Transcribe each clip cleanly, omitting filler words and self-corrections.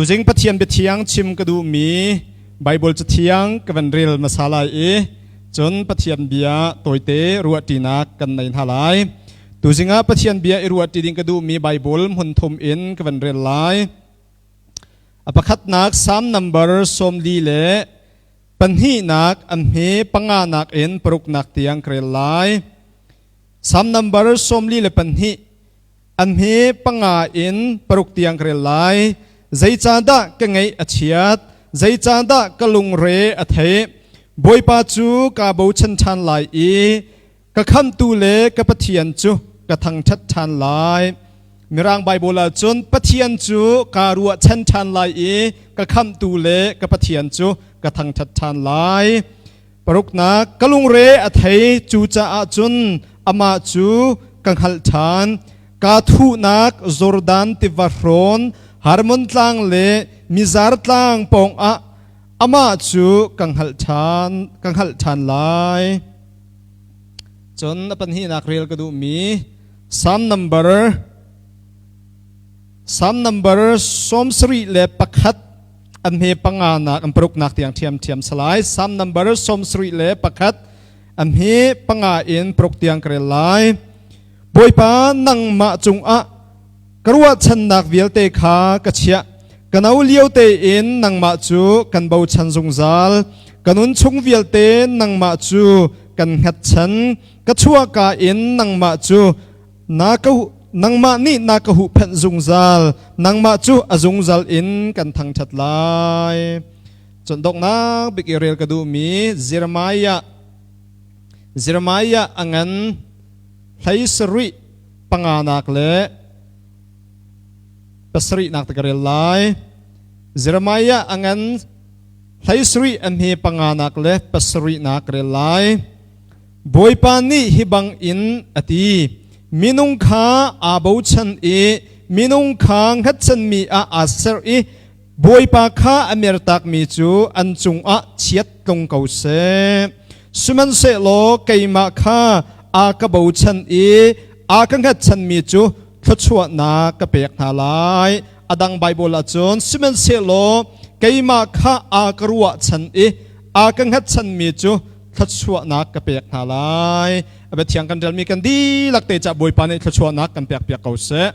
Tuzing Pathian biathiang chim ka duhmi Bible cathiang ka van rel hmasa lai i cun Pathian bia tawite ruahṭinak kan nei hna lai. Tuzing ah Pathian bia i ruahṭi ding ka duhmi Bible hmun thum in ka van rel lai. A pakhatnak Psalm number 42 an hme panganak in paruknak tiang ka rel lai. Psalm number 42 an hme panga in paruk tiang ka rel lai. Zeicahdah ka ngaih a chiat? Zeicahdah ka lungre a theih? Bawipa cu kaa bochan ṭhan lai i ka khamhtu le ka Pathian cu ka thangṭhat ṭhan lai. Mirang Baibal ah cun Pathian cu kaa ruahchan ṭhan lai i ka khamhtu le ka Pathian cu ka thangṭhat ṭhan lai. Paruknak, ka lungre a thei, cucaah cun amah cu ka hngalh ṭhan. Kaa thuhnak Jordan tiva hrawn, Hermon tlang le Mizar tlang pawngah amah cu ka hngalh ṭhan, ka hngalh ṭhan lai. Cun a pahnihnak rel ka duhmi Psalm number 71 an hme panganak an paruknak tiang ṭhiamṭhiam salai. Psalm number 71 an hme panga in paruk tiang ka rel lai. Bawipa, nangmah cungah ka ruahchannak vialte kha ka chiah. Ka no lio tein nangmah cu kan bochan zungzal. Ka nun chung vialte nangmah cu kan hngatchan. Ka chuahka in nangmah cu na ka nangmah nih na ka huhphenh zungzal. Nangmah cu a zungzal in kan thangṭhat lai. Cun donghnak bik i rel ka duhmi Jeremiah a ngan 37 panganak le pasarihnak te ka rel lai. Jeremiah a ngan 17 a hme panganak le pasarihnak ka rel lai. Bawipa nih hi bangin a ti, minung kha aa bochan i minung kha hngatchanmi ah aa ser i Bawipa kha a mertakmi cu an cungah chiat tlung ko seh. Sihmanhsehlaw keimah kha aa ka bochan i aa ka hngatchanmi cu thluachuahnak ka pek hna lai. A dang Baibal ah cun sihmanhsehlaw keimah kha aa ka ruahchan i aa ka hngatchanmi cu thluachuahnak ka pek hna lai. A biathiang kan relmi kan dihlak te cah Bawipa nih thluachuahnak kan pek piak ko seh.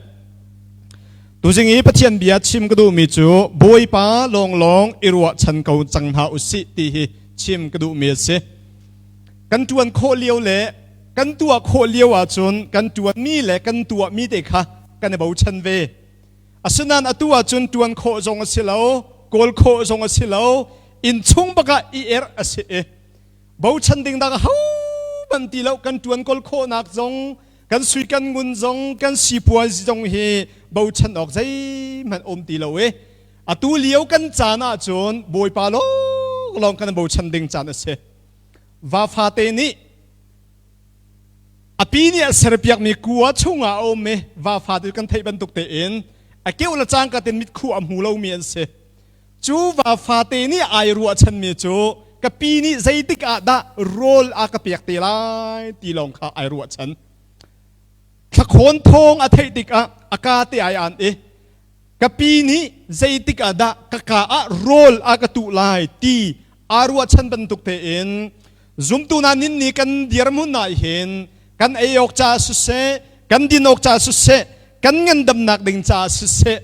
Tuzing i Pathian bia chim ka duhmi cu Bawipa lawnglawng i ruahchan ko cang hna usih ti hi chim ka duhmi a si. Kan ṭuan khawh lio le kan tuah khawh lio ahcun kan ṭuanmi le kan tuahmi te kha kan i bochan ve. Asinain atu ahcun ṭuan khawh zong a si lo, kawl khawh zong a si lo, innchung bak ah i erh a si i bochan ding dang ahohmanh ti lo. Kan ṭuan kawl khawhnak zong, kan sui kan ngun zong, kan sipuazi zong hi bochan awk zeihmanh um ti lo i atu lio kan caan ahcun Bawipa lawnglawng kan bochan ding caan a si. Va fate nih a pi nih a serpiakmi kua chungah a um i va fate kan theih bantuk tein a keuh le cangka tein mitkhu a hmu lomi an si. Cu va fate nih ai ruahchanmi cu ka pi nih zeitik ah dah rawl a ka pek te lai ti lawng kha ai ruahchan. Thlakhawn thawng a theih tikah a ka te ai an i ka pi nih zeitik ah dah ka ka ah rawl a ka tuh lai ti aa ruahchan bantuk tein zumtu hna nin ni kan dirhmun ah hin kan ei awk caah siseh, kan din awk caah siseh, kan ngandamnak ding caah siseh,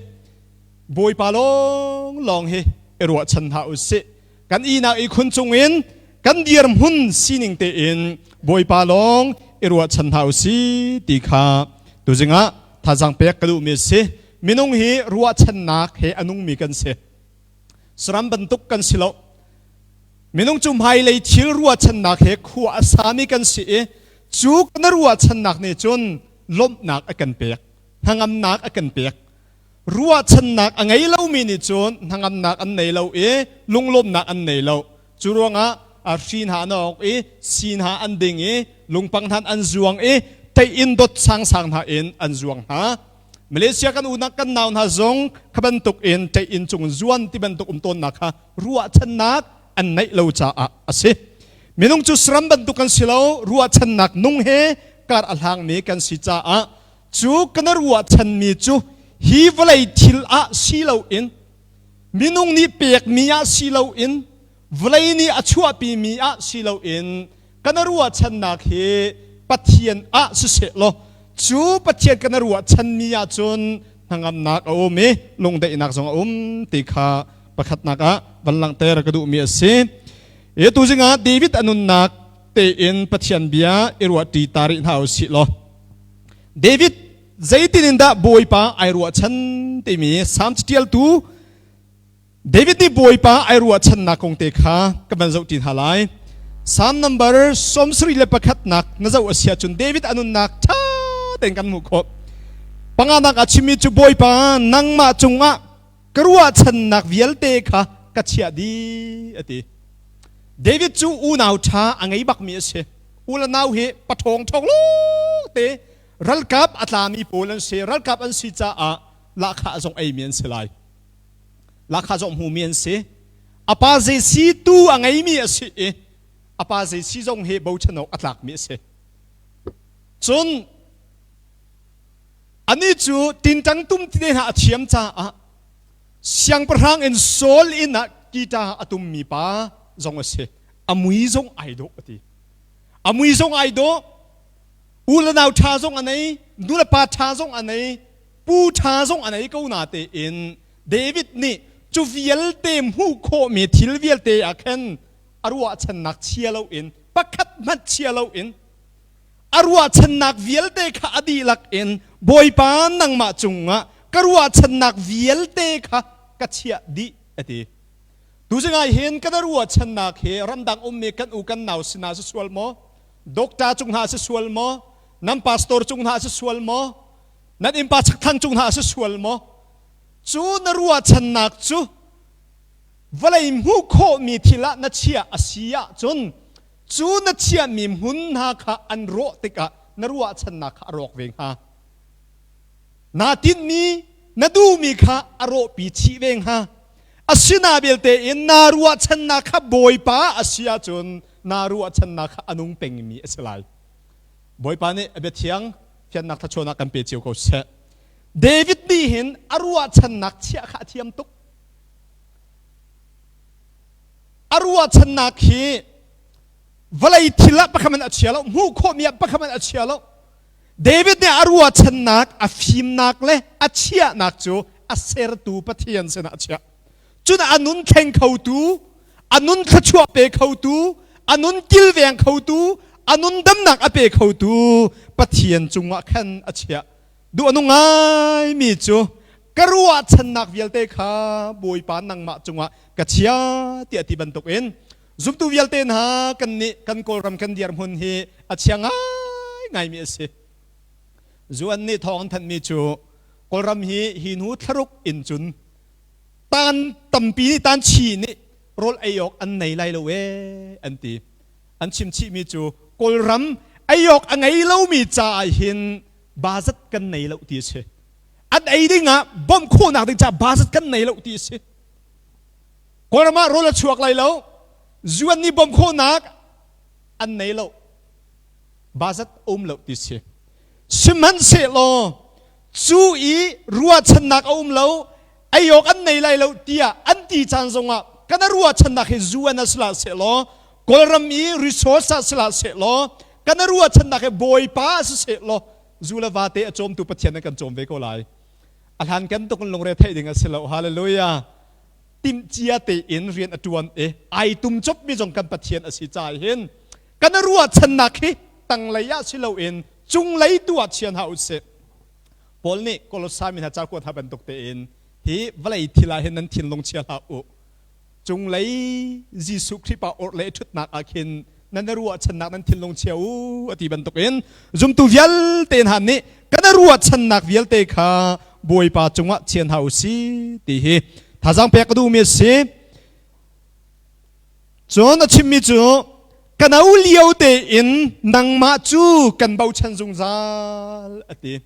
Bawipa lawnglawng hi i ruahchan hna u sih. Kan ihnak ihkhun cungin kan dirhmun sining tein Bawipa lawng i ruahchan hna u sih ti kha tuzing ah thazaang pek ka duhmi a si. Minung hi ruahchannak he a nungmi kan si. Saram bantuk kan si lo. Minung cu hmailei thil ruahchannak he khua a sami kan si i cu kan ruahchannak nih cun lawmhnak a kan pek, hnangamnak a kan pek. Ruahchannak a ngei lomi nih cun hnangamnak an nei lo i lunglawmhnak an nei lo. Cu ruangah a hri hna an awk i si hna an ding i lungpang hna an zuang i tei-in dot sangsang hna in an zuang hna. Malaysia kan unak kan nau hna zong kha bantuk in tei-in cung zuan ti bantuk um tawnnak kha ruahchannak an neih lo caah a si. Minung cu saram bantuk kan si lo, ruahchannak nung he kar a hlangmi kan si caah cu kan ruahchanmi cu hi vawlei thil ah si loin. Minung nih pekmi ah si loin vawlei nih a chuahpimi ah si loin kan ruahchannak hi Pathian ah siseh law cu Pathian kan ruahchanmi ahcun hnangamnak a um i lungdaihnak zong a um ti kha pakhatnak ah van langhter ka duhmi a si. E tu zingah David a nunnak tein Pathian bia i ruahṭi ta rih hna u sih law David zeitin in dah Bawipa ai ruahchan timi Salm ṭialtu David nih Bawipa ai ruahchannak kong te kha ka van zoh ṭi hna lai. Psalm number 71nak na zoh a si ahcun David a nunnak ṭha tein kan hmuh khawh. Panganak a chimmi cu Bawipa nangmah cungah ka ruahchannak vialte kha ka chiah dih a ti. David cu unau ṭha a ngei bakmi a si. U le nau hi paṭhawng ṭhawng te ralkap a tlami pawl an si. Ralkap an si caah lahkhah zong eimi an si lai. Lahkhah zong hmumi an si. A pa zeisi tu a ngeimi a si i a pa zeisi zong hi bochan awk a tlakmi a si. Cun anih cu tingtang tum ti hna a thiam caah siangpahrang in Saul inn ah guitar a tummi pa zong a si. A mui zong ai dawh a ti. A mui zong ai dawh. U le nau ṭha zong a nei, nu le pa ṭha zong a nei, pu ṭha zong a nei ko na tein David nih cu vialte hmuh khawhmi thil vialte ah khan a ruahchannak chia loin pakhat hmanh chia loin a ruahchannak vialte kha a dihlak in Bawipa nangmah cungah ka ruahchannak vialte kha ka chiah dih a ti. Tuzing ah hin kan ruahchannak hi ramdang ummi kan u kan nau sinah si sual maw? Doctor cung hna si sual maw? Nan pastor cung hna si sual maw? Nan innpa chakthlang cung hna si sual maw? Cu na ruahchannak cu vawlei hmuh khawhmi thil ah na chiah a si ahcun cu na chiahmi hmun hna kha an rawh tikah na ruahchannak kha a rawk ve hnga. Naa tinhmi, na duhmi kha a rawhpi chih ve hnga. Asina belte in naa ruahchannak kha Bawipa a si ahcun naa ruahchannak kha a nung pengmi a si lai. Bawipa nih a biathiang fiannak thlachuahnak kan pe cio ko seh. David nih hin a ruahchannak chiah kha a thiam tuk. A ruahchannak hi vawlei thil ah pakhat man a chia lo, hmuh khawhmi ah pakhat man a chia lo. David nih a ruahchannak, a fimnak le a chiahnak cu a sertu Pathian sinah a chiah. Cun a nun thleng khotu, a nun thluachuah pe khotu, a nun kilveng khotu, a nun damnak a pe khotu Pathian cungah khan a chiah. Duh a nung ngaimi cu ka ruahchannak vialte kha Bawipa nangmah cungah ka chia tiah ti bantukin zumtu vialte hna kan nih kan Kawlram kan dirhmun hi a chia ngaingaimi a si. Zuan nih thawng an thanhmi cu Kawlram hi hi hnu thlaruk in cun tan tampi nih tan chi nih rawl ei awk an nei lai lo ee an ti. An chim chihmi cu Kawlram ei awk a ngei lomi caah hin bazat kan nei lo ti a si. An ei ding ah bawmh khawhnak ding caah bazat kan nei lo ti a si. Kawlram ah rawl a chuak lai lo. Zuan nih bawmh khawhnak an nei lo. Bazat um lo ti si. Sihmanhsehlaw cu i ruahchannak a um lo, ei awk an nei lai lo tiah an ti caan zongah kan ruahchannak hi zu an sila sehlaw Kawlram i resource ah sila sehlaw kan ruahchannak hi Bawipa si sehlaw zu le vate a cawmtu Pathian an kan cawm ve ko lai. A hlan kan tuk in lungre theih ding a si lo. Hallelujah. Timhcia tein rian a tuan i ai tum copmi zong kan Pathian a si caah hin kan ruahchannak hi tanglei ah si loin cunglei tu ah chian hau usih. Paul nih Kolosai mi hna ca kuat hna bantuk tein hi vawlei thil ah hin nan thinlung chia hlah u. Cunglei Jesuh Khrih pa orhlei ṭhutnak ah khin nan ruahchannak nan thinlung chia u a ti bantukin zumtu vialte hna nih kan ruahchannak vialte kha Bawipa cungah chian hna u si ti hi thazaang pek ka duhmi a si. Cun a chimmi cu ka no lio tein nangmah cu kan bochan zungzal a ti.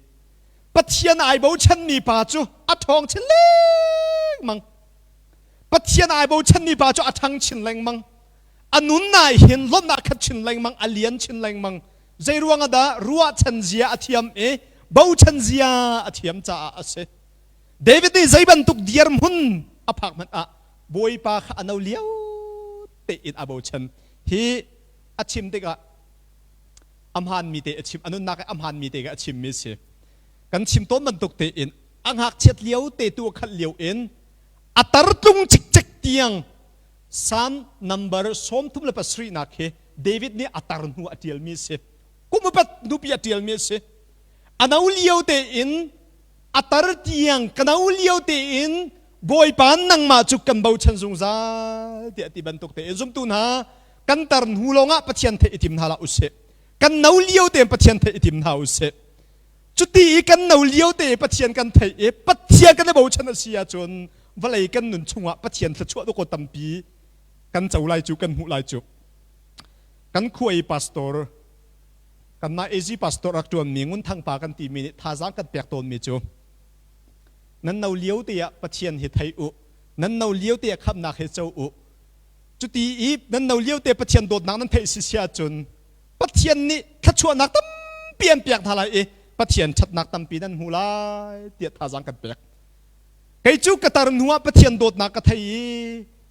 Pathian ai bochanmi pa cu a ṭhawng chin lengmang. Pathian ai bochanmi pa cu a ṭhang chin lengmang. A nun ah hin lawmhnak khat chin lengmang, a lian chin lengmang. Zei ruang ah dah ruahchan zia a thiam i bochan zia a thiam caah a si. David nih zei bantuk dirhmun a phak hmanh ah Bawipa kha a no lio tein a bochan. Hi a chim tikah a hmaanmi te a chim, a nunnak i a hmaanmi te kha a chimmi a si. Kan chim tawn bantuk tein a ngakchiat lio te tu a khalh lio in a tar tlung cikcek tiang Psalm number 37 nak hi David nih a tar hnu a ṭialmi a si. Kum upat nupi a ṭialmi a si. A no lio tein a tar tiang ka no lio tein Bawipa nangmah cu kan bochan zungzal tiah ti bantuk tein zumtu hna kan tar hnu lawngah Pathian theih i tim hna hlah usih. Kan no lio tein Pathian theih i tim hna usih. Cuti i kan no lio te i Pathian kan theih i Pathian kan i bochan a si ahcun vawlei kan nun chungah Pathian thluachuah dawkaw tampi kan co lai cu kan hmuh lai cu. Kan khua i pastor kanmah AG pastor rak ṭuanmi Ngun Thang pa kan timi nih thazaang kan pek tawnmi cu nan no lio te ah Pathian hi thei u, nan no lio te ah khamhnak hi co u. Cuti i nan no lio te Pathian dawtnak nan theih si si ahcun Pathian nih thluachuahnak tampi an pek hna lai i Pathian ṭhatnak tampi nan hmu lai tiah thazaang kan pek. Kei cu ka tar hnu ah Pathian dawtnak ka thei i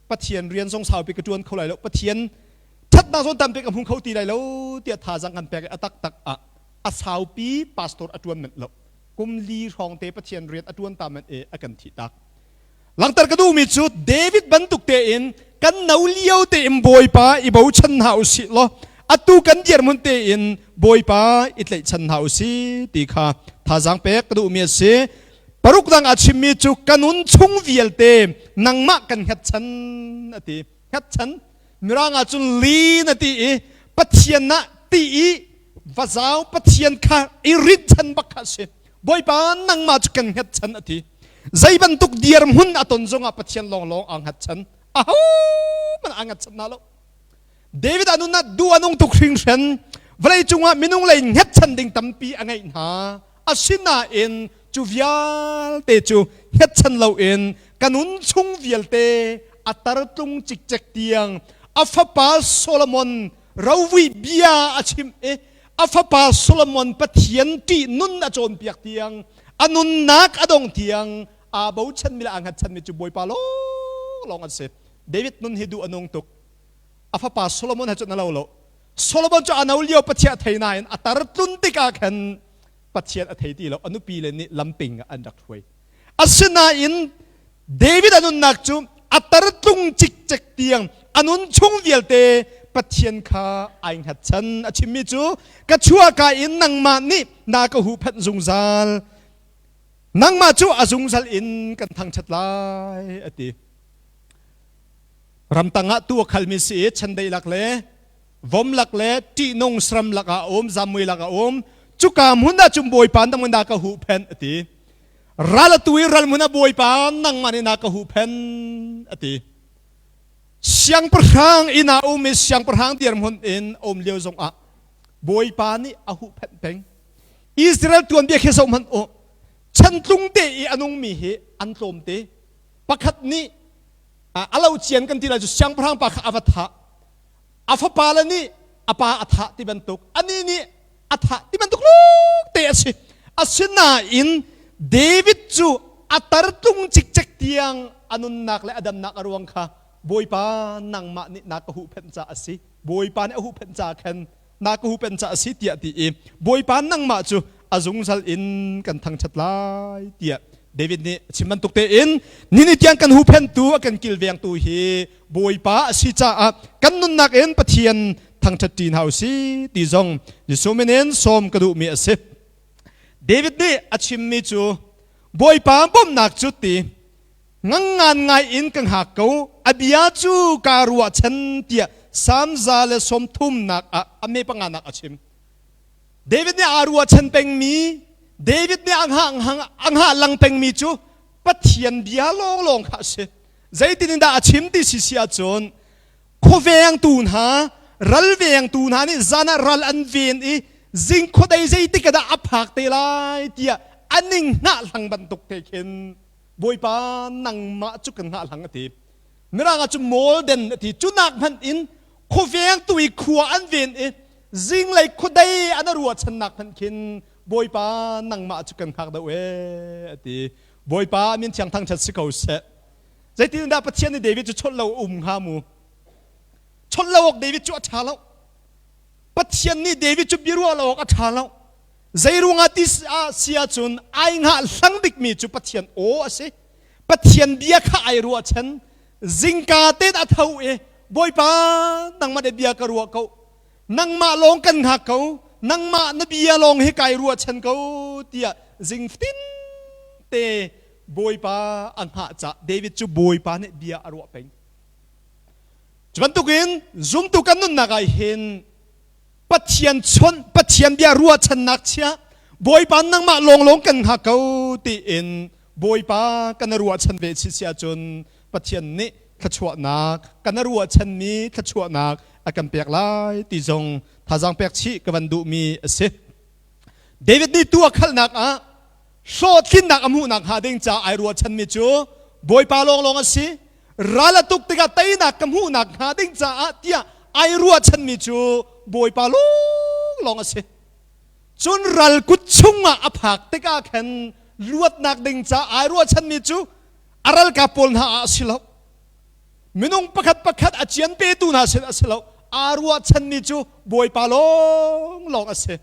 Pathian rian zong saupi ka ṭuan kho lai lo. Pathian ṭhatnak zong tampi ka hmu kho ti lai lo tiah thazaang kan pek i a taktak ah a saupi pastor a ṭuan manh lo. Kum li hrawng te Pathian rian a ṭuan ta manh i a kan thih tak. Langhter ka duhmi cu David bantuk tein kan no lio tein Bawipa i bochan hna usih law atu kan dirhmun tein Bawipa i tlaihchan hna usih ti kha thazaang pek ka duhmi a si. Paruk dang a chimmi cu ka nun chung vialte nangmah kan hngatchan a ti. Hngatchan Mirang ah cun lean a ti i Pathian ah ti i vazau Pathian kha i rinhchan bak kha a si. Bawipa nangmah cu kan hngatchan a ti. Zei bantuk dirhmun a ton zongah Pathian lawnglawng aa hngatchan. Ahohmanh aa hngatchan hna lo. David a nun ah duh a nung tuk hringhran. Vawlei cungah minung lei hngatchan ding tampi a ngeih hna. Asinain cu vialte cu hngatchan loin ka nun chung vialte a tartlung cikcek tiang a fapa Solomon rovui bia a chimh i a fapa Solomon Pathian ṭih nun a cawnpiak tiang a nunnak a dong tiang aa bochanmi le aa hngatchanmi cu Bawipa lawnglawng an si. David nun hi duh a nung tuk. A fapa Solomon he cun a lo lo. Solomon cu a no lio Pathian a thei nain a tar tlun tikah khan Pathian a thei ti lo. A nupi le nih lamping ah an rak hruai. Asinain David a nunnak cu a tartlung cikcek tiang a nun chung vialte Pathian kha ai hngatchan. A chimmi cu ka chuahka in nangmah nih na ka huhphenh zungzal. Nangmah cu a zungzal in kan thangṭhat lai a ti. Ramtang ah tuu a khalmi si i chandei lak le vom lak le ṭihnung saram lak ah a um, zammui lak ah a um. Cuka hmun ah cun Bawipa nangmah na ka huhphenh a ti. Ral a tu i ral hmun ah Bawipa nangmah nih na ka huhphenh a ti. Siangpahrang inn ah um i siangpahrang dirhmun in a um lio zongah Bawipa nih a huhphenh peng. Israel tuanbia khi zoh hmanh u. Chantlung te i a nungmi hi an tlawm te. Pakhat nih a lo cian kan ti lai cu siangpahrang pa kha a va thah. A fapa le nih a pa a thah ti bantuk. Anih nih a thah ti bantuk te a si. Asinain David cu a tartlung cikcek tiang a nunnak le a damnak a ruang kha Bawipa nangmah nih na ka huhphenh caah a si. Bawipa nih a huhphenh caah khan na ka huhphenh caah a si tiah ti i Bawipa nangmah cu a zungzal in kan thangṭhat lai tiah David nih a chim bantuk tein nini tiang kan huhphenhtu a kan kilvengtu hi Bawipa a si caah kan nunnak in Pathian thangṭhat ṭi hna usih ti zong Jesuh min in sawm ka duhmi a si. David nih a chimmi cu Bawipa bawmhnak cu ti ngangngan ngai in ka hngak ko a bia cu kaa ruahchan tiah Salm 130nak ah a me panganak a chim. David nih aa ruahchan pengmi David nih a hngah lang pengmi cu Pathian bia lawnglawng kha a si. Zeitin in dah a chim ti si si ahcun khuavengtu hna ralvengtu hna nih zan ah ral an ven i zing khuadei zeitik dah a phak te lai tiah an ning hngahhlang bantuk te khin Bawipa nangmah cu kan hngahhlang a ti. Mirang ah cu molden a ti. Cu nak hmanh in khuavengtu i khua an ven i zinglei khuadei an ruahchannak hmanh khin Bawipa nangmah cu kan hngak deuh ee a ti. Bawipa min thiang thangṭhat si ko seh. Zeitin dah Pathian nih David cu chawnh lo um hnga mu? Chawnh lo awk David cu a ṭha lo. Pathian nih David cu biaruah lo awk a ṭha lo. Zei ruangah ti si ahcun ai hngah hlang bikmi cu Pathian aw a si. Pathian bia kha ai ruahchan. Zingka tein a tho i Bawipa nangmah nih bia ka ruah ko. Nangmah lawng kan hngak ko. Nangmah na bia lawng hi kai ruahchan ko tiah zing fatin te Bawipa a hngah cah David cu Bawipa nih bia a ruah peng. Cu bantukin zumtu kan nunnak ah hin Pathian chawnh, Pathian bia ruahchannak chia, Bawipa nangmah lawnglawng kan hngak ko tiin Bawipa kan ruahchan ve si si ahcun Pathian nih thluachuahnak kan ruahchanmi thluachuahnak a kan pek lai ti zong thazaang pek chih ka van duhmi a si. David nih tu a khalnak ah hlawhtlinnak a hmuhnak hnga ding ca ai ruahchanmi cu Bawipa lawnglawng a si. Ral a tuk tikah teinak ka hmuhnak hnga ding caah tiah ai ruahchanmi cu Bawipa lawnglawng a si. Cun ral kut chungah a phak tikah khan luatnak ding ca ai ruahchanmi cu a ralkap pawl hna ah a si lo. Minung pakhat pakhat a cian petu hna sin a si lo. Aa ruahchanmi cu Bawipa lawnglawng a si.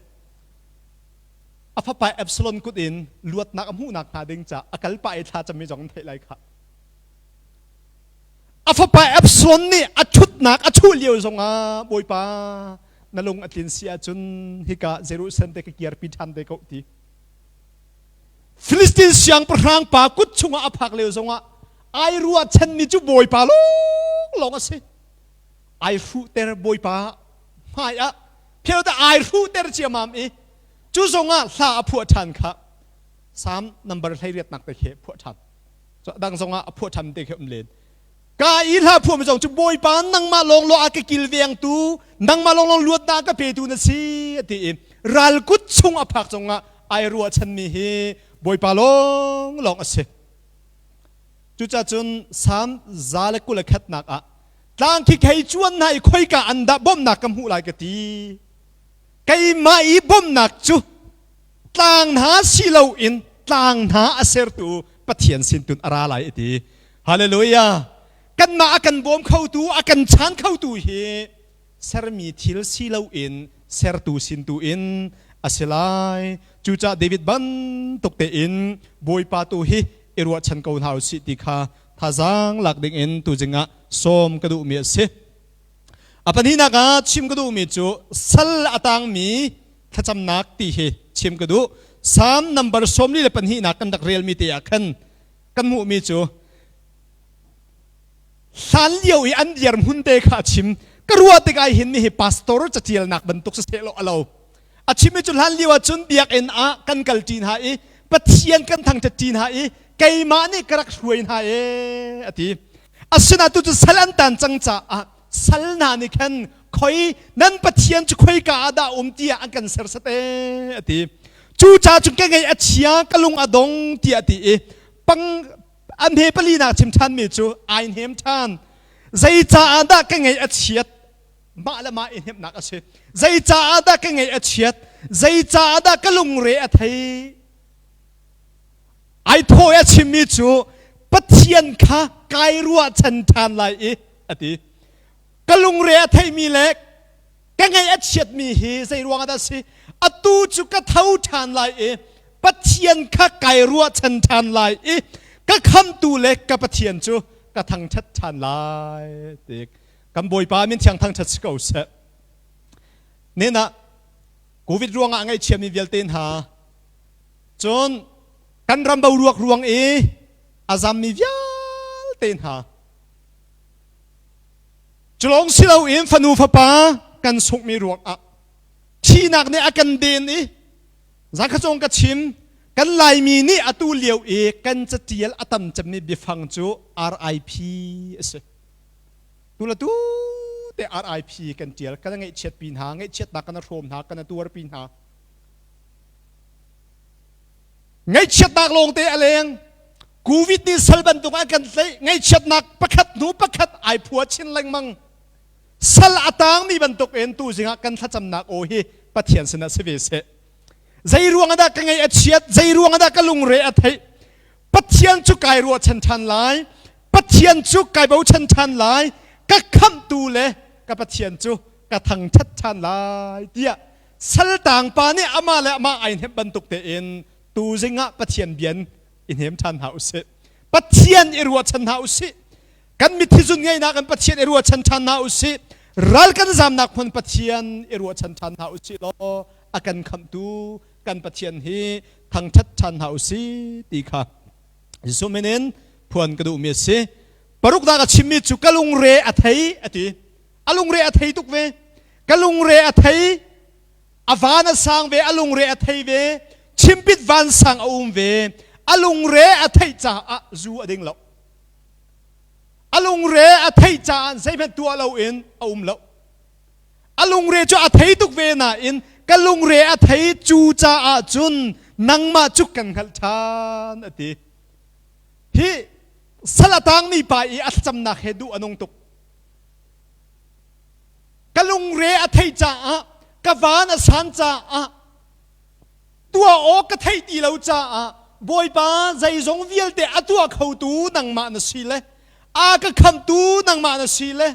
A fapa Absalom kut in luatnak a hmuhnak hnga ding ca a kal pah i thla cammi zong an theih lai khah. A fapa Absalom nih a ṭhutnak a chuh lio zongah Bawipa na lung a tlin si ahcun hika Jerusalem te ka kirpi ṭhan te ko ti. Filistin siangpahrang pa kut chungah a phak lio zongah ai ruahchanmi cu Bawipa lawnglawng a si. Ai hruhter Bawipa hmai ah phel ta ai hruhter ciamam i cu zongah hla a phuah ṭhan kha Psalm number 18 nak te khi phuah ṭhan. Dang zongah a phuah ṭhan te khi um len. Ka i hla phuah mi zong cu Bawipa nangmah lawnglawng a ka kilvengtu nangmah lawnglawng luatnak ka petu na si a ti i ral kut chung a phak zongah ai ruahchanmi hi Bawipa lawnglawng a si. Cucaah cun Salm 121 ah tlang khi khei cuan hna i khoika an dah bawmhnak ka hmuh lai ka ti. Keimah i bawmhnak cu tlang hna si loin tlang hna a sertu Pathian sin tun a ra lai a ti. Hallelujah! Kanmah a kan bawm khotu, a kan chan khotu hi sermi thil si loin sertu sin tu in a si lai. Cucaah David bantuk tein Bawipa tu hi i ruahchan ko hna usih ti kha thazaang lak ding in tuzing ah sawm ka duhmi a si. A pahnihnak ah chim ka duhmi cu sal a tangmi thlacamnak ti hi chim ka duh. Psalm number 42 nak kan rak relmi te ah khan kan hmuhmi cu hlan lio i an dirhmun te kha a chim. Ka ruah tikah hin nihi pastor catialnak bantuk si seh law a lo. A chimmi cu hlan lio ah cun biakinn ah kan kal ṭi hna i Pathian kan thangṭhat ṭi hna i keimah nih ka rak hruai hna ee a ti. Asinain tu cu sal an tan cang caah sal hna nih khan khoi nan Pathian cu khoika ah dah um tiah an kan sersat ee a ti. Cucaah cun ka ngaih a chia ka lung a dong tiah a ti i pang an he pali nak chim ṭhanmi cu ai hnem ṭhan. Zeicaah dah ka ngaih a chiat mah le mah i hnemhnak a si. Zeicaah dah ka ngaih a chiat? Zeicaah dah ka lungre a thei? Ai thaw a chimmi cu Pathian kha kai ruahchan ṭhan lai i a ti. Ka lungre a theimi le ka ngaih a chiatmi hi zei ruangah dah si? Atu cu ka tho ṭhan lai i Pathian kha kai ruahchan ṭhan lai i ka khamtu le ka Pathian cu ka thangṭhat ṭhan lai ti kan Bawipa min thiang thangṭhat si ko seh. Nen ah COVID ruangah a ngaihchiami vialte hna cun kan ram boruak ruang i a zammi vialte hna cu lawng si loin fanu fapa kan sunghmi ruangah thihnak nih a kan den i zakha ka chim kan Laimi nih atu lio i kan catial a tam cemmi biafang cu RIP a si. Tu le tu te RIP kan tial kan ngaihchiat pi hna ngaihchiatnak kan hrawm hna kan tuar pi hna ngaihchiatnak lawng te a leng covid nih sal bantuk an kan tlaih ngaihchiatnak pakhat hnu pakhat ai phua chin lengmang sal a tangmi bantuk in tu zingah kan thlacamnak aw hi Pathian sinah si ve seh zei ruang dah ka ngaih a chiat zei ruang dah ka lungre a theih Pathian cu kai ruahchan ṭhan lai. Pathian cu kai bochan ṭhan lai, ka khamhtu le ka Pathian cu ka thangṭhat ṭhan lai tiah saltang pa nih amah le amah ai hnemh bantuk tein tuzing ah Pathian bian i hnem ṭhan hna usih. Pathian i ruahchan hna usih. Kan mithi zun ngeihnak in Pathian i ruahchan ṭhan hna usih. Ral kan zamnak hmun Pathian i ruahchan ṭhan hna usih law a kan khamhtu kan Pathian hi thangṭhat ṭhan hna usih ti kha Jesuh min in phuan ka duhmi a si. Paruknak a chimmi cu ka lungre a thei a ti. A lungre a thei tuk ve. Ka lungre a thei. A van a sang ve, a lungre a thei ve. Chimpit vansang a um ve. A lungre a theih caah zu a ding lo. A lungre a theih caah zeihmanh tuah loin a um lo. A lungre cu a thei tuk ve nain ka lungre a thei cu caah cun nangmah cu kan hngalh ṭhan a ti. Hi sal a tangmi pa i a thlacamnak he duh a nung tuk. Ka lungre a theih caah ka van a san caah tuah awk ka theih ti lo caah Bawipa zeizong vialte a tuah khotu nangmah na si le a ka khamtu nangmah na si le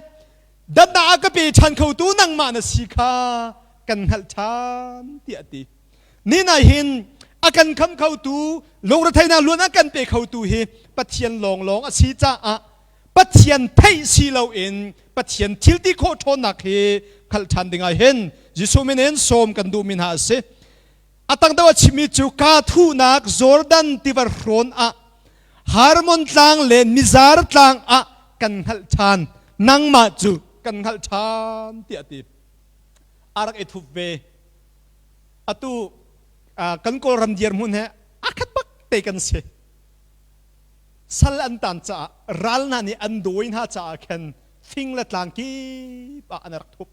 dannak a ka pe ṭhan khotu nangmah na si kha kan hngalh ṭhan tiah a ti. Ni nai hin a kan kham khotu lungretheihnak luan a kan pe khotu hi Pathian lawnglawng a si caah Pathian theih si loin Pathian thil ti khawh ṭhawnnak hi hngalh ṭhan ding ah hin Jesuh min in sawm kan duhmi hna a si. A tang deuh a chimmi cu kaa thuhnak Jordan tiva hrawn ah Harmon tlang le Mizar tlang ah kan hngalh ṭhan. Nangmah cu kan hngalh ṭhan tiah a ti. A rak i thup ve. Atu kan Kawlram dirhmun he a khat bak te kan si. Sal an tan caah ral hna nih an dawi hna caah khan fing le tlang kip ah an rak thup.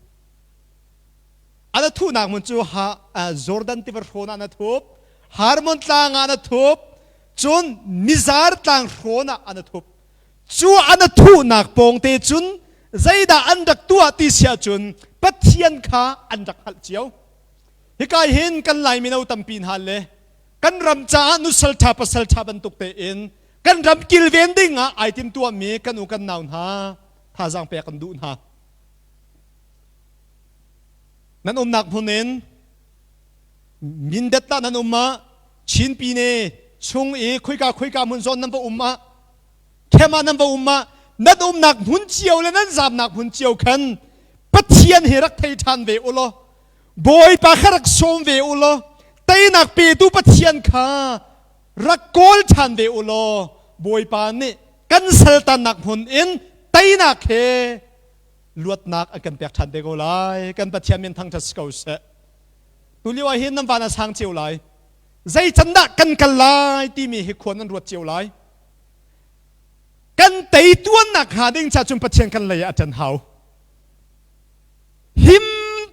An a thuhnak hmun cu ha, Jordan tiva hrawn ah an a thup, Harmon tlang ah an a thup, cun Mizar tlang hrawn ah an a thup. Cu an a thuhnak pawngte cun zeidah an rak tuah ti si ahcun Pathian kha an rak hngalh cio. Hika hin kan Lai mino tampi hna le kan ram caah nusal ṭha pasal ṭha bantuk tein kan ram kilven ding ah ai timtuahmi kan u kan nau hna thazaang pek kan duh hna. Nan umnak hmun in Mindat ah nan um ah Chin Pine chung i khoika khoika hmun zawn nan va um ah camp ah nan va um ah nan umnak hmun cio le nan zamnak hmun cio khan Pathian hi rak thei ṭhan ve u law Bawipa kha rak sawm ve u law teinak petu Pathian kha rak kawl ṭhan ve u law Bawipa nih kan saltannak hmun in teinak he luatnak a kan pek ṭhan te ko lai. Kan Pathian min thangṭhat si ko seh. Tulio ah hin nan van a sang cio lai. Zei can dah kan kal lai timi hi khua nan ruat cio lai. Kan tei tuannak hnga ding cha cun Pathian kan lei ah a ṭan hau. Him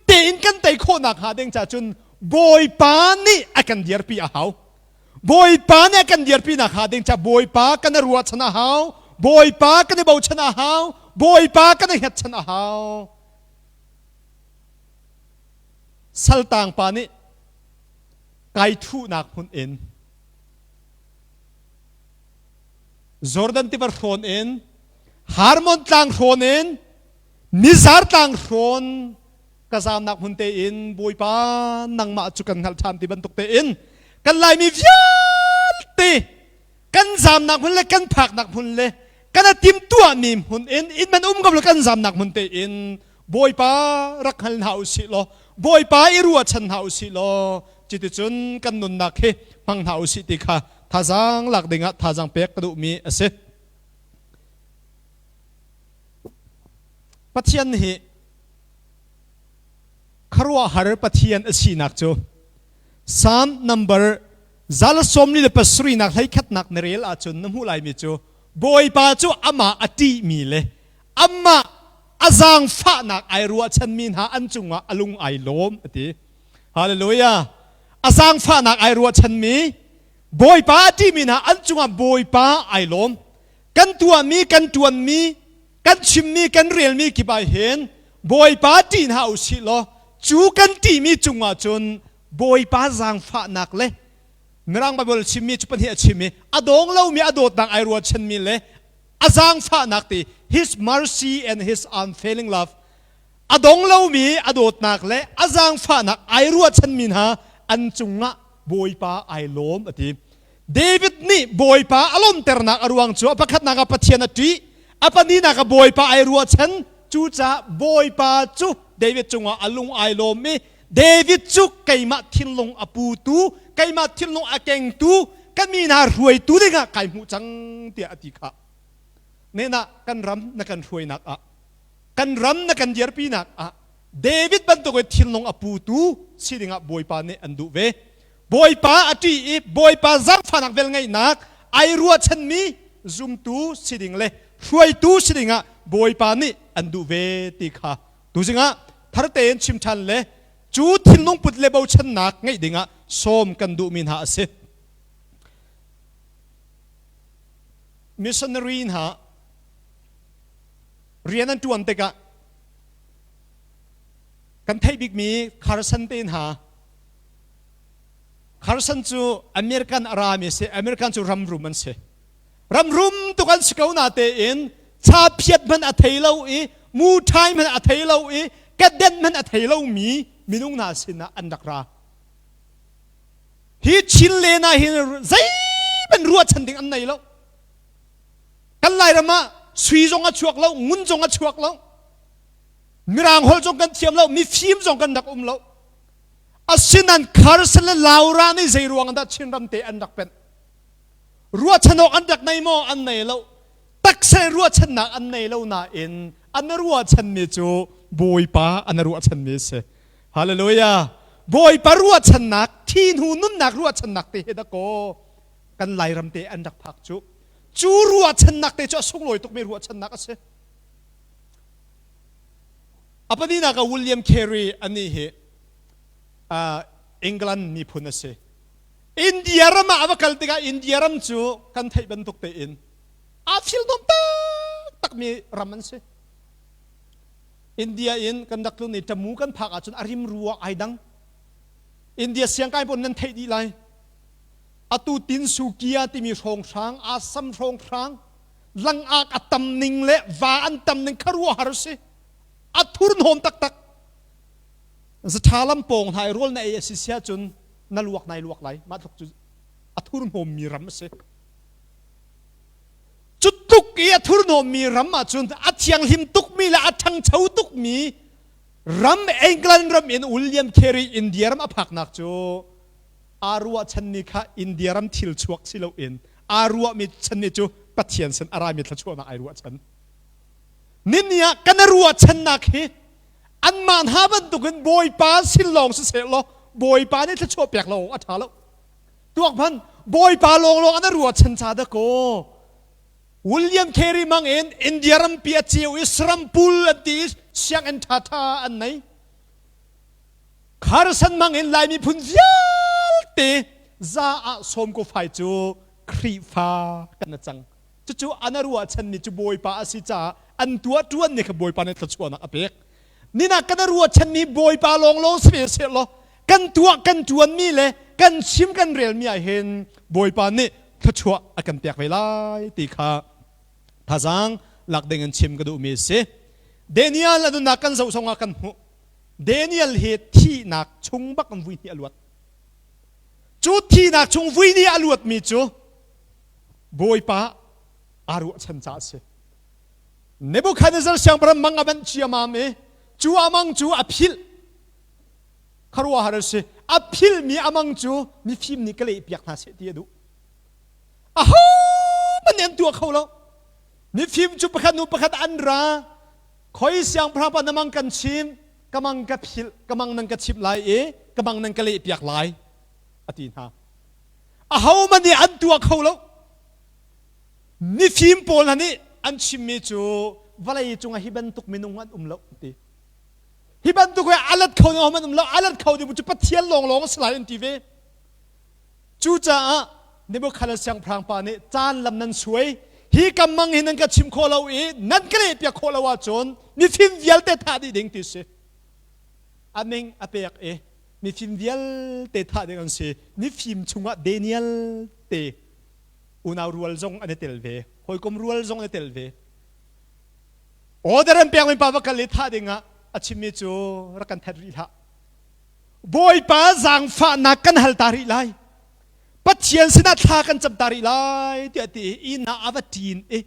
tein kan tei khawhnak hnga ding cha cun Bawipa nih a kan dirpi a hau. Bawipa nih a kan dirpi nak hnga ding cha Bawipa kan i ruahchan a hau. Bawipa kan i bochan a hau. Bawipa kan i hngatchan a hau. Saltang pa nih kai thuhnak hmun in Jordan tiva hrawn in Harmon tlang hrawn in Nizar tlang hrawn ka zamnak hmun tein Bawipa nangmah cu kan hngalh ṭhan ti bantuk tein kan Laimi vialte kan zamnak hmun le kan phaknak hmun le kan a timtuahmi hmun in inn man um ko le kan zamnak hmun tein Bawipa rak hngal hna u sih law Bawipa i ruahchan hna u sih law cuticun kan nunnak hi hmang hna u sih ti kha thazaang lak dingah thazaang pek ka duhmi a si. Pathian hi khuaruahhar Pathian a sinak cu Psalm number zal sawmli le pasarihnak hleikhatnak na rel ahcun na hmuh laimi cu Bawipa cu amah a ṭihmi le amah a zaangfahnak ai ruahchanmi hna an cungah a lung ai lawm a ti. Hallelujah. A zaangfahnak ai ruahchanmi Bawipa a ṭihmi hna an cungah Bawipa ai lawm. Kan tuahmi, kan ṭuanmi, kan chimmi, kan relmi kip ah hin Bawipa ṭih hna u sih law cu kan ṭihmi cungah cun Bawipa zaangfahnak le Mirang Baibal chimmi cu pahnih a chim i a dawng lomi a dawtnak ai ruahchanmi le. A zaangfahnak ti his mercy and his unfailing love a dong lomi a dawtnak le a zaangfahnak ai ruahchanmi hna an cungah Bawipa ai lawm a ti. David nih Bawipa a lawmternak a ruang cu a pakhatnak ah Pathian a ṭih, a pahnihnak ah Bawipa ai ruahchan, cucaah Bawipa cu David cungah a lung ai lawm i David cu keimah thinlung a putu, keimah thinlung a kengtu, ka mi hna hruaitu dingah kai hmuh cang tiah a ti kha. Nehna kan ram na kan hruainak ah, kan ram na kan dirpinak ah David bantuk in thinlung a putu si dingah Bawipa nih an duh ve. Bawipa a ṭih i Bawipa zaangfahnak velngeihnak ai ruahchanmi zumtu si ding le hruaitu si dingah Bawipa nih an duh ve ti kha tuzing ah thar tein chim ṭhan le cu thinlung put le bochannak ngeih dingah sawm kan duhmi hna a si. Missionary hna rian an ṭuan tikah kan theih bikmi Carson te hna Carson cu American a rami a si American cu ram rum an si ram rum tuk an si ko na tein cha phiat hmanh a thei lo i mu ṭhai hmanh a thei lo i kaden hmanh a thei lomi minung hna sinah an rak ra hi Chin len ah hin zeihmanh ruahchan ding an nei lo kan Lairam ah sui zong a chuak lo ngun zong a chuak lo Mirang holh zong kan thiam lo, mifim zong kan rak um lo. Asinan Carson le Laura nih zei ruang dah Chinram te an rak penh? Ruahchan awk an rak nei maw? An nei lo. Taksa ruahchannak an nei lo nain an ruahchanmi cu Bawipa an ruahchanmi a si. Hallelujah. Bawipa ruahchannak, thi hnu nunnak ruahchannak te he dakaw kan Lairam te an rak phak cu. Cu ruahchannak te cu a sunglawi tukmi ruahchannak a si. A pahnihnak ah William Carey anih hi uh, England miphun a si. India ram ah a va kal tikah India ram cu kan theih bantuk tein aa thilnuam taktakmi ram an si. India in kan rak tlun i Tamu kan phak ahcun a rim rua ai dang. India siangkai pawl nan theih dih lai. Atu Tinsukia timi hrawnghrang, Assam hrawnghrang, langak a tam ning le va an tam ning kha ruahar a si a thurhnawm taktak zatha lam pawng hna i rawl na ei a si sia cun na luak nai luak lai mah tluk cu a thurhnawm mi ram a si cu tluk i a thurhnawm mi ram ahcun a thianghlim tukmi le a ṭhangcho tukmi ram England ram in William Carey India ram a phaknak cu aa ruahchanmi kha India ram thil chuak si loin aa ruahmi chan nih cu Pathian sin a rami thluachuahnak ai ruahchan. Nini ah kan ruahchannak hi anmah hna bantukin Bawipa sin lawng siseh law Bawipa nih thluachuah pek lo a ṭha lo. Tuak hman Bawipa lawnglawng an ruahchan ca dah kaw William Carey mang in India rampi a ceu i saram pul an ti i sianginn ṭhaṭha an nei. Kharsan mang in Lai miphun vialte za ah sawm ko fai cu Khrihfa kan na cang. Cucu an ruahchanmi cu Bawipa a si caah an tuah ṭuan ni kha Bawipa nih thluachuahnak a pek. Nina kan ruahchanmi Bawipa lawnglawng si ve seh law kan tuah kan ṭuanmi le kan chim kan relmi ah hin Bawipa nih thluachuah a kan pek ve lai ti kha thazaang lak ding in chim ka duhmi a si. Daniel a nunnak kan zoh zongah kan hmuh. Daniel hi thihnak chung bak in vui hnih a luat. Cu thihnak chung vui nih a luatmi cu Bawipa aa ruahchan caah a si. Nebuchadnezzar siangpahrang mang a banh ciamam i cu a mang cu a philh. Khuaruahhar a si. A philhmi a mang cu mifim nih ka lehpiak hna seh ti a duh. Ahohmanh nih an tuah kho lo. Mifim cu pakhat hnu pakhat an ra. Khoi siangpahrang pa na mang kan chim, ka mang ka philh, ka mang nan ka chimh lai i ka mang nan ka lehpiak lai, a ti hna. Ahohmanh nih an tuah kho lo. Mifim pawl hna nih an chimmi cu vawlei cungah hi bantuk minung an um lo ti. Hi bantuk hi a let kho ding ahohmanh um lo, a let kho ding cu Pathian lawnglawng a si lai an ti ve. Cucaah Nebuchadnezzar siangpahrang pa nih caan lam nan suai hi kam mang hi nan ka chim khawh lo i nan ka lehpiak khawh lo ahcun mifim vialte thah dih ding ti si. A ming a pek i mifim vialte thah ding an si. Mifim chungah Daniel te. Unau rual zong an i tel ve. Hawikom rual zong an i tel ve. Order an pekmi pa va kal i thah dingah a chimmi cu rak kan that rih hlah. Bawipa zaangfahnak kan hal ta rih lai. Pathian sinah thla kan cam ta rih lai tiah ti i inn ah a va ṭin i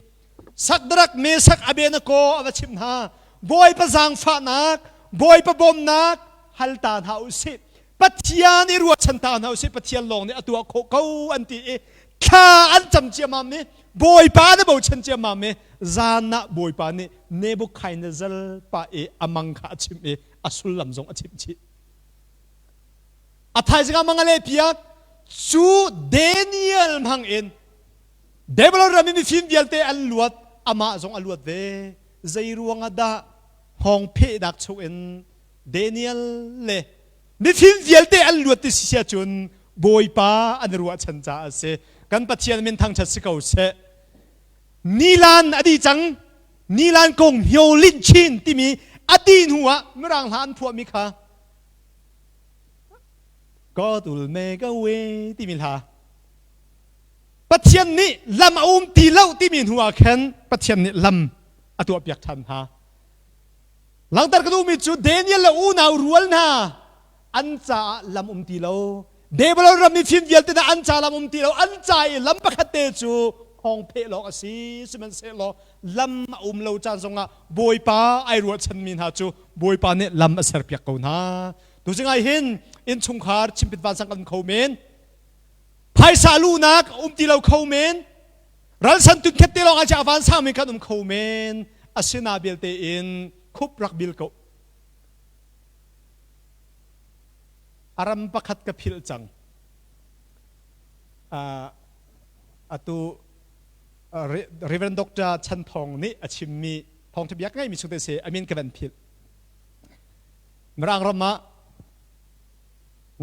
Sakdarak Mesak Abednego a va chimh hna. Bawipa zaangfahnak, Bawipa bawmnak hal ta hna u sih. Pathian i ruahchan ta hna u sih. Pathian lawng nih a tuah khawh ko an ti i thla an cam ciammam i Bawipa na bochan ciammam i zan ah Bawipa nih Nebuchadnezzar pa i a mang kha a chimh i a sullam zong a chimh chih. A thaizing ah mang a leh piak cu Daniel hmang in Babylon ram i mifim vialte an luat, amah zong a luat ve. Zei ruangah dah hngawng phehnak chungin Daniel le mifim vialte an luat ti si cun Bawipa an i ruahchan caah a si. Kan Pathian min thangṭhat si ko seh. Nilan a dih cang. Nilan kong Hmyo Lin Chin timi a dih hnu ah Mirang hla an phuahmi kha God will make a way timi hla Pathian nih lam a um ti lo timi hnu ah khan Pathian nih lam a tuahpiak ṭhan hna. Langhter ka duhmi cu Daniel le unau rual hna an caah lam um ti lo. Babylon ram mifim vialte hna an ca lam um ti lo. An ca i lam pakhat te cu hngawng pheh lawng a si. Sihmanhsehlaw lam a um lo caan zongah Bawipa ai ruahchanmi hna cu Bawipa nih lam a serpiak ko hna. Tuzing ah hin innchungkhar chimpit vansang kan kho men. Phaisa luhnak um ti lo kho men. Ralsan tunkhet te lawng ah a vansang mi kan um kho men. Asina belte in khup rak bil ko. Aram pakhat ka philh cang. Uh, atu Reverend Dr. Chan Thong nih a chimmi thawngtha bia ngeimi chung te si amin ka van philh. Mirang ram ah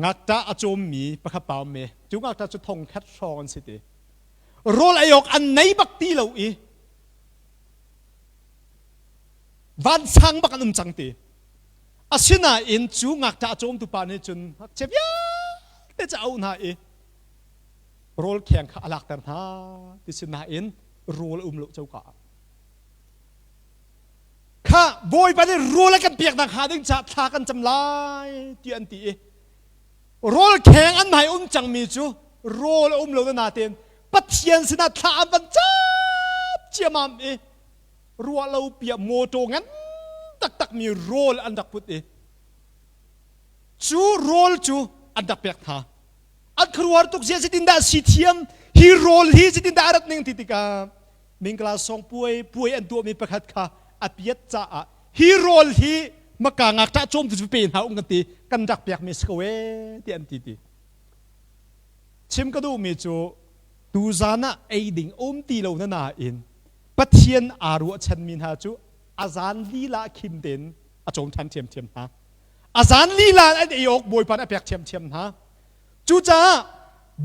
Ngakṭah a cawmmi pakhat pa um i cu ngakṭah cu thong khat hrawng an si ti. Rawl ei awk an nei bak ti lo i vansang bak an um cang ti. Asinain cu ngakṭah a cawmtu pa nih cun ngakchia vialte cu a auh hna i rawl kheng kha a lakter hna ti si nain rawl a um lo coka ah. Kha Bawipa nih rawl a kan pek nakhnga ding caah thla kan cam lai ti an ti i rawl kheng an hmai um cangmi cu rawl a um lo na natein Pathian sinah thla an van cap ciamam i ruah lo piah mawṭaw ngan taktakmi rawl an rak put i cu rawl cu an rak pek hna. An khuaruahhar tuk zia zeitindah si thiam hi rawl hi zeitindah a rat ning ti tikah Mingla song puai puai an tuahmi pakhat kha a piat caah hi rawl hi maka ngakṭah cawm tu cu pe hna um kan ti kan rak pekmi si ko ee ti an ti ti chim ka duhmi cu tuzan ah ei ding um ti lo na nain Pathian aa ruahchanmi hna cu a zan lila khim tein a cawm ṭhan ṭhiamṭhiam hna a zan lila an ei awk Bawipa nih a pek ṭhiamṭhiam hna Cucaah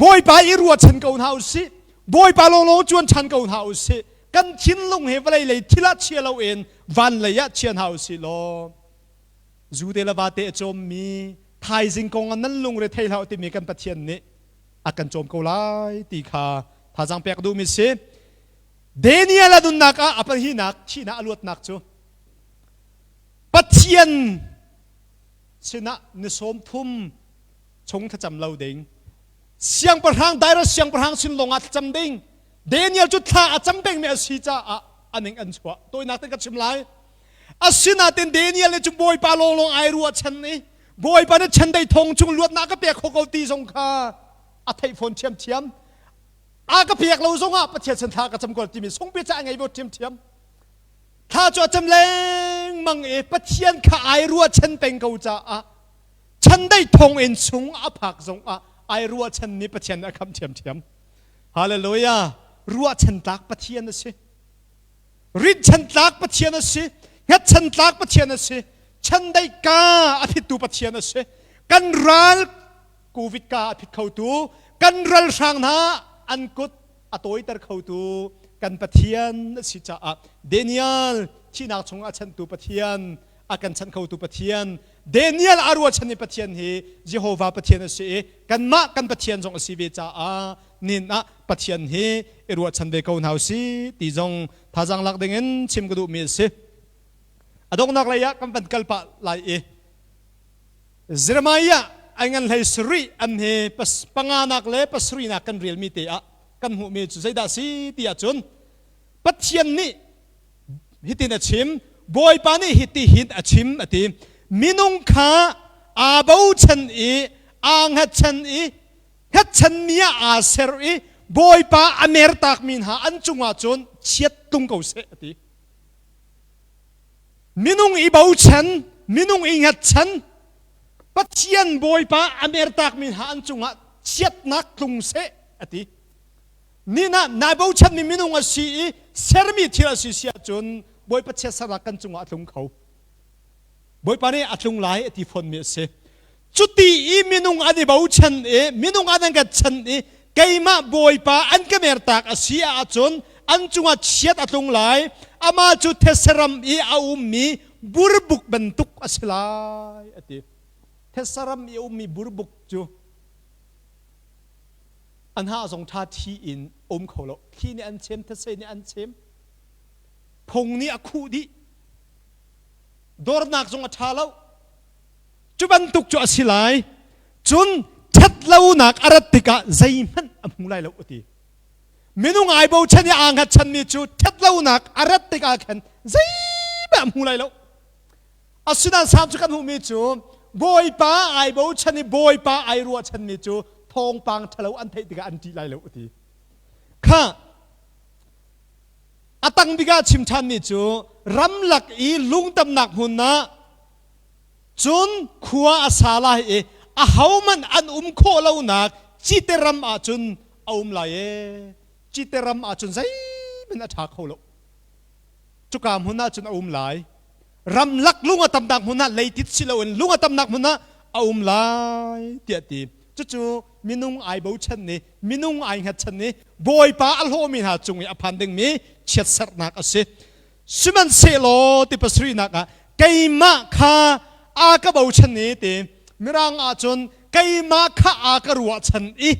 Bawipa i ruahchan ko hna u sih. Bawipa lawnglawng cuan ṭhan ko hna u sih. Kan thinlung hi vawlei lei thil ah chia loin van lei ah chia hna u sih law zu te le va te a cawmmi thaizing kong ah nan lungre thei hlah timi kan Pathian nih a kan cawm ko lai ti kha thazaang pek duhmi si. Daniel a nunnak ah a pahnihnak thihnak a luatnak cu Pathian sinah ni sawm thum chung thlacam lo ding siangpahrang Darius siangpahrang sin lawng ah thlacam ding Daniel cu thla a cam pengmi a si caah a ning an chuah tawinak te ka chim lai asinain Daniel nih cu Bawipa lawnglawng ai ruahchan i Bawipa nih chandei thong chung luatnak ka pek kho ko ti zong kha a theih fawn ṭhiamṭhiam a ka pek lo zongah Pathian sin thla ka cam ko timi sungpi ca a ngei bo ṭhiamṭhiam thla cu a cam lengmang i Pathian kha ai ruahchan peng ko caah Chandeih thonginn chung a phak zongah ai ruahchan nih Pathian a khamh ṭhiamṭhiam. Hallelujah! Ruahchan tlak Pathian a si. Rinhchan tlak Pathian a si. Hngatchan tlak Pathian a si. Chandeih ka a phittu Pathian a si. Kan ral COVID ka a phit khotu, kan ralhrang hna an kut a tawiter khotu kan Pathian a si caah Daniel thihnak chung a chanhtu Pathian a kan chanh khotu Pathian Daniel a ruahchan i Pathian hi Jehovah Pathian a si i kanmah kan Pathian zong a si ve caah Nin ah Pathian hi i ruahchan ve ko hna usih ti zong thazaang lak dingin chim ka duhmi a si. A donghnak lei ah kan van kal pah lai i Jeremiah ai ngan hlei sarih an hi panganak le pasarihnak kan relmi te ah kan hmuhmi cu zeidah si ti ahcun Pathian nih hitin a chim Bawipa nih hiti hin a chim a ti minung kha aa bochan i aa hngatchan i hngatchanmi ah aa ser i Bawipa a mertakmi hna an cungah cun chiat tlung ko seh a ti Minung i bochan, minung i hngatchan, Pathian Bawipa a mertakmi hna an cungah chiatnak tlung seh a ti. Ni na nai bochanmi minung a si i sermi thil a si si ahcun Bawipa chiatsernak kan cungah a tlung kho. Bawipa nih a tlung lai a ti fawnmi a si. Cuti i minung an i bochan i minung an an chan i keimah Bawipa an ka mertak a si ahcun an cungah chiat a tlung lai. Amah cu thetse ram i a ummi burbuk bantuk a si lai a ti. Thetse ram i a ummi burbuk cu an ha zong ṭha thi in um kho lo. Thli nih an chem, thetse nih an chem. Phung nih a khuh dih. Dornak zong a ṭha lo. Cu bantuk cu a si lai. Cun ṭhatlonak a rat tikah zeihmanh a hmu lai lo a ti. Minung ai bochan i aa hngatchanmi cu ṭhatlonak a rat tikah khan zeihmanh a hmu lai lo. Asinain Salm cu kan hmuhmi cu Bawipa ai bochan i Bawipa ai ruahchanmi cu thawngpang ṭhalo an theih tikah an ṭih lai lo a ti. Kha a tang bik ah chim ṭhanmi cu ramlak i lungtamnak hmun ah Cun khua a sa lai i ahohmanh an um khawh lonak cite ram ah cun a um lai ee. Cite ram ah cun zeihmanh a ṭha kho lo. Cuka hmun ah cun a um lai. Ramlak lung a tamnak hmun ah leitit si loin lung a tamnak hmun ah a um lai tiah ti. Cucu minung ai bochan i minung ai hngatchan i Bawipa a hlawmi hna cung i a phan dingmi chiatserhnak a si. Sihmanhsehlaw ti pasarihnak ah keimah kha a ka bochan i ti Mirang ahcun keimah kha a ka ruahchan i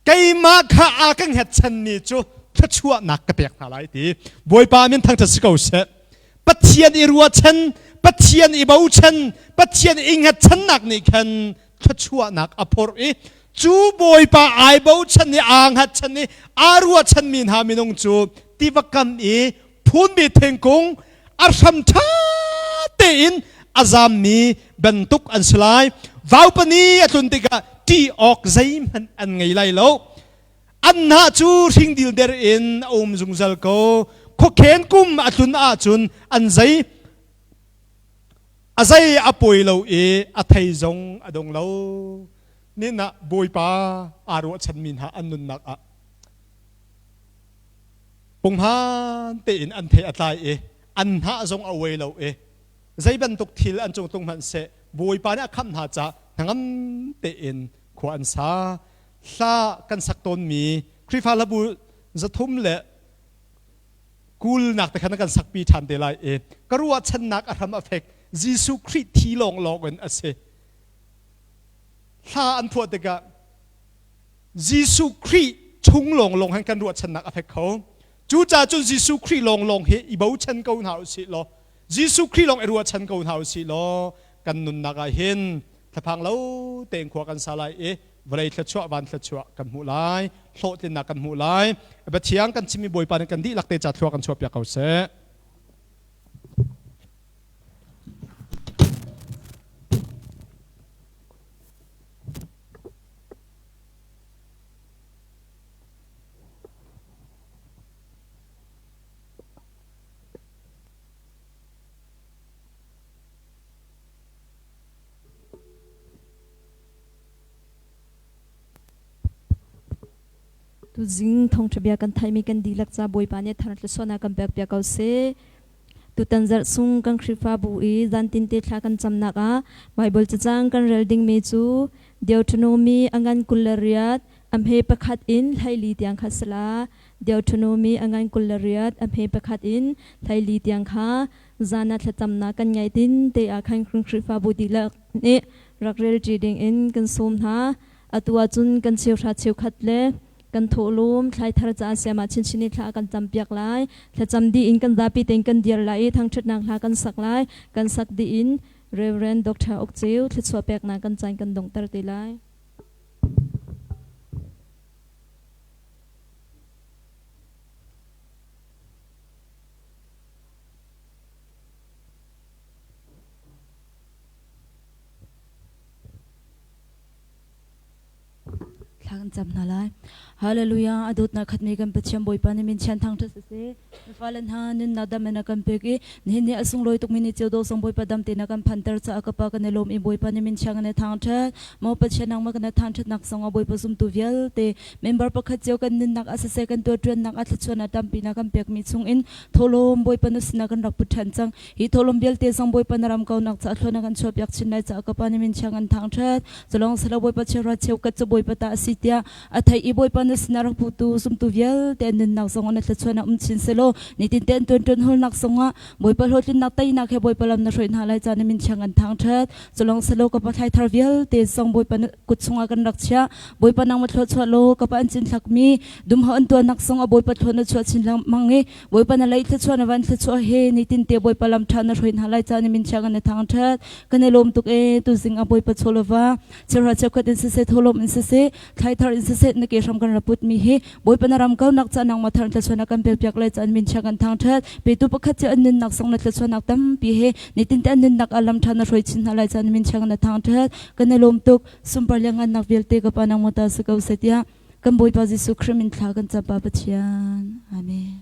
keimah kha a ka hngatchanmi cu thluachuahnak ka pek hna lai ti Bawipa min thangṭhat si ko seh. Pathian i ruahchan, Pathian i bochan, Pathian i hngatchannak nih khan thluachuahnak a phorh i cu Bawipa ai bochan i aa hngatchan i aa ruahchanmi hna minung cu tiva kam i phunmi thingkung a hram ṭha tein a zammi bantuk an si lai. Vaupani a tlun tikah ṭih awk zeihmanh an ngei lai lo. An hnah cu hring dilder in a um zungzal ko. Khuakhen kum a tlun ahcun an zei a zei a pawi lo i a thei zong a dong lo. Nin ah Bawipa aa ruahchanmi hna an nunnak ah punghman tein an thei a tlai i an hnah zong a uai lo i zei bantuk thil an cung tlung hmanh seh Bawipa nih a khamh hna caah hnangam tein khua an sa. Hla kan sak tawnmi Khrihfa hlabu 320 te khan kan sakpi ṭhan te lai i ka ruahchannak a hram a fek Jesuh Khrih thi lawnglawng in a si. Hla an phuah tikah Jesuh Khrih chung lawnglawng hin kan ruahchannak a fek kho. Cucaah cun Jesuh Khrih lawnglawng hi i bochan ko hna usih law Jesuh Khrih lawng i ruahchan ko hna usih law kan nunnak ah hin thlaphang lo tein khua kan sa lai i vawlei thluachuah van thluachuah kan hmuh lai hlawhtlinnak kan hmuh lai Pathian kan chimmi Bawipa nih kan dihlak te ca thlua kan chuahpiak ko seh. Tuzing thawngṭha bia kan theihmi kan dihlak ca Bawipa nih thar tlusuahnak kan pek piak ko seh. Tutan zarh sung kan Khrihfabu i zantin te thla kan camnak ah Baibal cacang kan rel dingmi cu Deuteronomy a ngan 28 a hme pakhat in 14 tiang kha si la. Deuteronomy a ngan 28 a hme pakhat in 14 tiang kha zan ah thlacamnak kan ngeih tin te ah khan Khrihfabu dihlak nih rak relṭi dingin kan sawm hna. Atu ahcun kan cheuhra cheukhat le Kan thawhlawm thlaithar caah sayamah chinchin i thla a kan campiak lai. Thlacam dih in kan zapi tein kan dir lai i thangṭhatnak hla kan sak lai. Kan sak dih in Reverend Dr. Uk Ceu thluachuah peknak kan caan kan donghter te lai. Thla kan cam hna lai. Hallelujah. A dawtnak khatmi kan Pathian Bawipa nih min chian thangṭhat siseh. Na fale hna nunnak dam in a kan pek i nihin ni a sunglawi tukmi ni cio dawh song Bawipa dam tein a kan phanter caah ka pa kan i lawm i Bawipa nih min chiang in a thangṭhat. Maw Pathian nangmah kan i thangṭhatnak zongah Bawipa zumtu vialte member pakhat cio kan nunnak ah siseh kan tuahṭuannak ah thluachuahnak tampi na kan pekmi chungin thawhlawm Bawipa na sinah kan rak put ṭhan cang. Hi thawhlawm vialte zong Bawipa na ram kaunak caah thluan a kan chuahpiak chin lai caah ka Pa nih min thiang an thangṭhat. Culawng silo Bawipa chiahra cheukhat cu Bawipa ta a si tiah a theih i Bawipa na sinah rak putu zumtu vialte an nunnak zong na thluachuah ah um chin selaw nitin te an tuanṭuan hawlnak zongah Bawipa hlawhtlinnak teinak he Bawipa lam na hruai hna lai caah na min thiang an thangṭhat. Culawng silo ka Pa thlai thar vialte zong Bawipa na kut chungah kan rak chiah. Bawipa nangmah thluachuah law ka Pa an cinthlakmi dumhau an tuannak zong a Bawipa thluan na chuah chin lengmang i Bawipa na lei thluachuah na van thluachuah he nitin te Bawipa lam ṭha na hruai hna lai ca na min chia kan i thangṭhat kan i lawm tuk e tuzing ah Bawipa chawlova chirha cheukhat in siseh tholawm in siseh thlaithar in siseh na ke hram kan ra put mi hi Bawipa na ram kaunak ca nangmah thar thluachuah na kan pekpiak lai ca an min chia kan thangṭhat petu pakhat cio an nunnak song na thluachuahnak tampi he nitin te an nunnak ah lam ṭha na hruai chin hna lai ca na min chia kan i thangṭhat kan i lawm tuk sunpar liangngannak vialte ka pa nangmah ta si ko seh tiah Kan Bawipa Jesuh Khrih min thla kan cam Pa Pathian. Amen.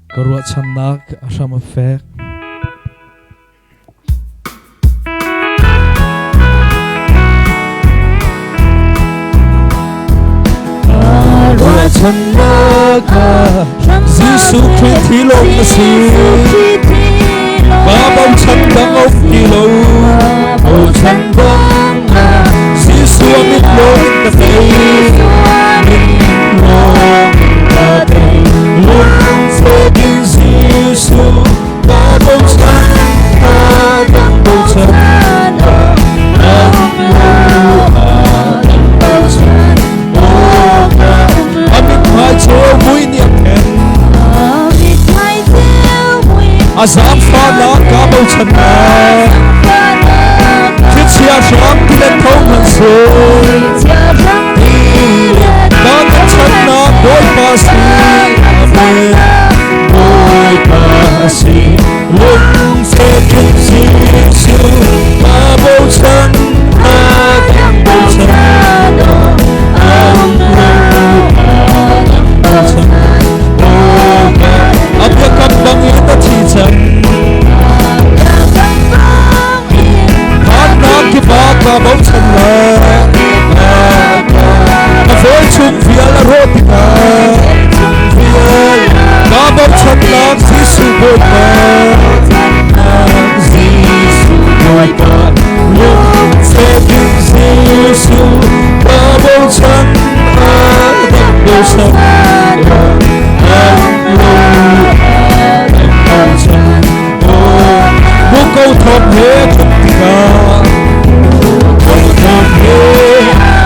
Ka ruahchannak a hram a fek. Ruahchannak Jesuh Khrih thi lawng na si. Ka bochan dang um ti lo. Bochan dang Jesuh mit lawng ka tei. Mit lawng ka tei. Lung in Jesuh ka bochan ka dang bochan A zaangfahnak ka bochannak Thlichia hram tilet tho hmanhseh Ka bochannak Bawipa si Amen Bawipa si Lungfek in Jesuh ka bochan ka bochan A biakam bangin a thi cang Phannak kipa ka bochan lai Ka fawi chung vial a rawh tikah Ka bochannak Jesuh Bawipa Jesuh Bawipa Lungfek in Jesuh ka bochan ka bochan Muko thawm he tuk tikah Muko thawm he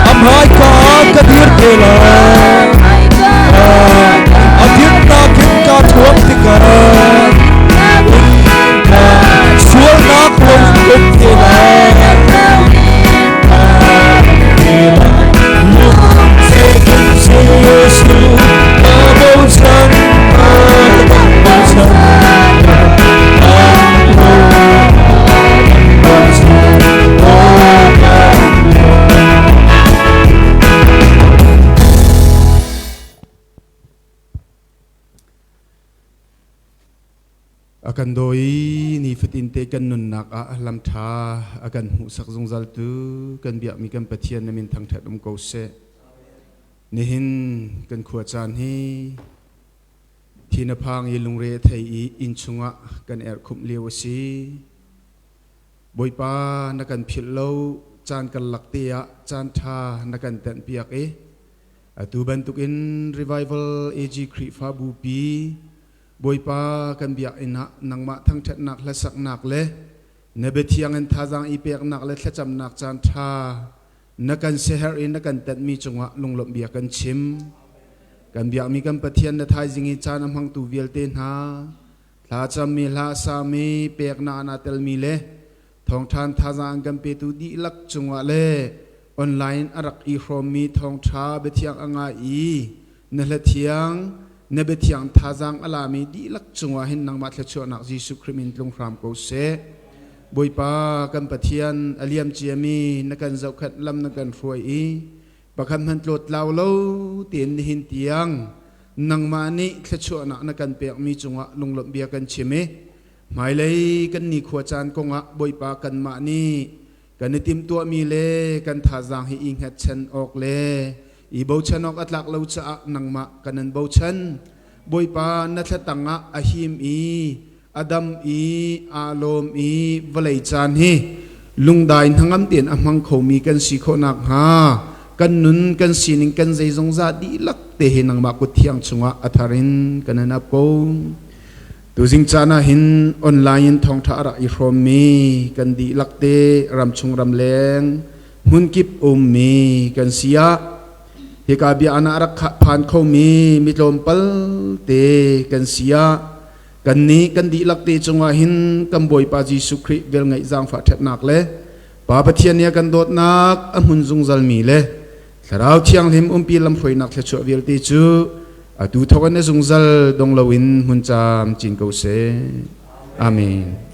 a hmaika ka dir te lai A dinnak in ka thuam tikah Sualnak lo in um te lai A kan daw i nifatin te kan nunnak ah lam ṭha a kan hmuhsak zungzaltu kan biakmi kan Pathian na min thangṭhat um ko seh. Nihin kan khua caan hi thi na phang i lungre a thei i inn chungah kan erhkhumh lio a si. Bawipa na kan philh lo caan karlak te ah caan ṭha na kan tenhpiak i atu bantukin Revival AG Khrihfabu pi Bawipa kan biakinn ah nangmah thangṭhatnak hlasaknak le Na biathiang in thazaang i peknak le thlacamnak caan ṭha na kan siaherh i na kan tenhmi cungah lunglawmh bia kan chim. Kan biakmi kan Pathian na thaizing i caan a hmangtu vialte hna, thlacammi, hla sami, peknak ah naa telmi le thawngṭhan thazaang an kan petu dihlak cungah le online a rak i hrawmmi thawngṭha biathiang a ngai i na hlathiang na biathiang thazaang a lami dihlak cungah hin nangmah thluachuahnak Jesuh Khrih min tlung hram ko seh. Bawipa kan Pathian a liam ciami na kan zohkhenh lam na kan hruai i pakhat hmanh tlawt tlau lo tein nihin tiang nangmah nih thluachuahnak na kan pekmi cungah lunglawmh bia kan chim i hmailei kan nikhua caan kongah Bawipa kanmah nih kan i timhtuahmi le kan thazaang hi i hngatchan awk le i bochan awk a tlak lo caah nangmah kan in bochan. Bawipa na thlatang ah a him i a dam i aa lawm i vawlei caan hi lungdai hnangam tein a hmang khomi kan si khawh nakhnga kan nun kan sining kan zeizongza dihlak te hi nangmah kut thiang chungah a thar in kan in ap ko. Tuzing caan ah hin online in thawngṭha a rak i hrawmmi kan dihlak te ramchung ramleng hmunkip ummi kan si ah hika bia ah a rak phan khomi mi tlawmpal te kan si ah kannih kan dihlak te cungah hin kan Bawipa Jesuh Khrih velngeih zaangfah ṭhatnak le Pa Pathian nih a kan dawtnak a hmun zungzalmi le Thlarau Thianghlim umpi lamhruainak thluachuah vialte cu atu thawk in a zungzal dong loin hmun caam cin ko seh. Amen.